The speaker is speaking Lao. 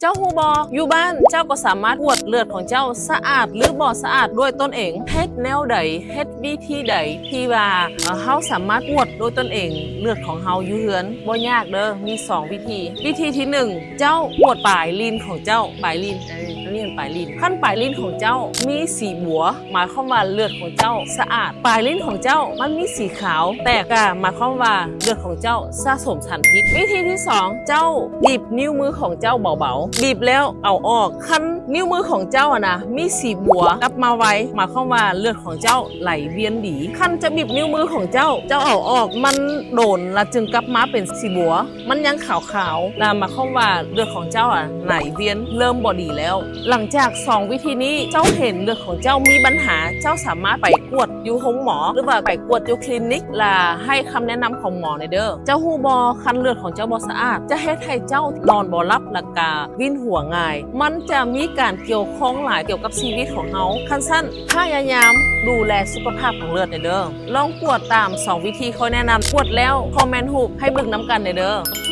ເຈົ້າຮູ້ບໍ່? ຢູ່ບ້ານເຈົ້າກໍສາມາດກວດເລືອດຂອງເຈົ້າສະອາດ ຫຼື ບໍ່ສະອາດດ້ວຍຕົນເອງ. ເຮັດແນວໃດ? ເຮັດວິທີໃດທີ່ວ່າ ເອີ ເຮົາສາມາດກວດດ້ວຍຕົນເອງເລືອດຂອງເຮົາຢູ່ເຮືອນ? ບໍ່ຍາກເດີ້, ມີສອງວິທີ. ວິທີທີໜຶ່ງ ເຈົ້າກວດປາຍລີ້ນຂອງເຈົ້າ, ປາຍລີ້ນ ເອີ ອັນນີ້ແມ່ນປາຍລີ້ນ. ຄັນປາຍລີ້ນຂອງເຈົ້າມີສີບົວ, ໝາຍຄວາມວ່າເລືອດຂອງເຈົ້າສະອາດ. ປາຍລີ້ນຂອງເຈົ້າມັນມີສີຂາວແຕກ, ກໍໝາຍຄວາມວ່າເລືອດຂອງເຈົ້າສະສົມສານພິດ. ວິທີທີສອງ ເຈົ້າບີບນິ້ວມືຂອງເຈົ້າເບົາໆ, ບີບແລ້ວເອົາອອກ. ຄັນນິ້ວມືຂອງເຈົ້າຫັ້ນນະມີສີບົວກັບມາໄວ, ໝາຍຄວາມວ່າເລືອດຂອງເຈົ້າໄຫຼວຽນດີ. ຄັນຈະບີບນິ້ວມືຂອງເຈົ້າ, ເຈົ້າເອົາອອກ, ມັນໂດນລະຈຶ່ງກັບມາເປັນສີບົວ, ມັນຍັງຂາວໆ ລະໝາຍຄວາມວ່າເລືອດຂອງເຈົ້າອະໄຫຼວຽນເລີ່ມບໍ່ດີແລ້ວ. ຫຼັງຈາກສອງວິທີນີ້ ເຈົ້າເຫັນເລືອດຂອງເຈົ້າມີບັນຫາ, ເຈົ້າສາມາດໄປກວດຢູ່ໂຮງໝໍ ຫຼືວ່າໄປກວດຢູ່ຄລີນິກ ລະໃຫ້ຄຳແນະນຳຂອງໝໍແດ່ເດີ້. ເຈົ້າຮູ້ບໍ່? ຄັນເລືອດຂອງເຈົ້າບໍ່ສະອາດ ຈະເຮັດໃຫ້ເຈົ້ານອນບໍ່ຫຼັບ ລະກະວິນຫົວງ່າຍ. ມັນຈະມີການກ່ຽວຂ້ອງຫຼາຍກ່ຽວກັບຊີວິດຂອງເຮົາ. ຄັນຊັ້ນ ພະຍາຍາມດູແລສຸຂະພາບຂອງເລືອດແດ່ເດີ້. ລອງກວດຕາມສອງວິທີຂ້ອຍແນະນຳ, ກວດແລ້ວຄອມເມັນຮູບໃຫ້ເບິ່ງນຳກັນແດ່ເດີ້.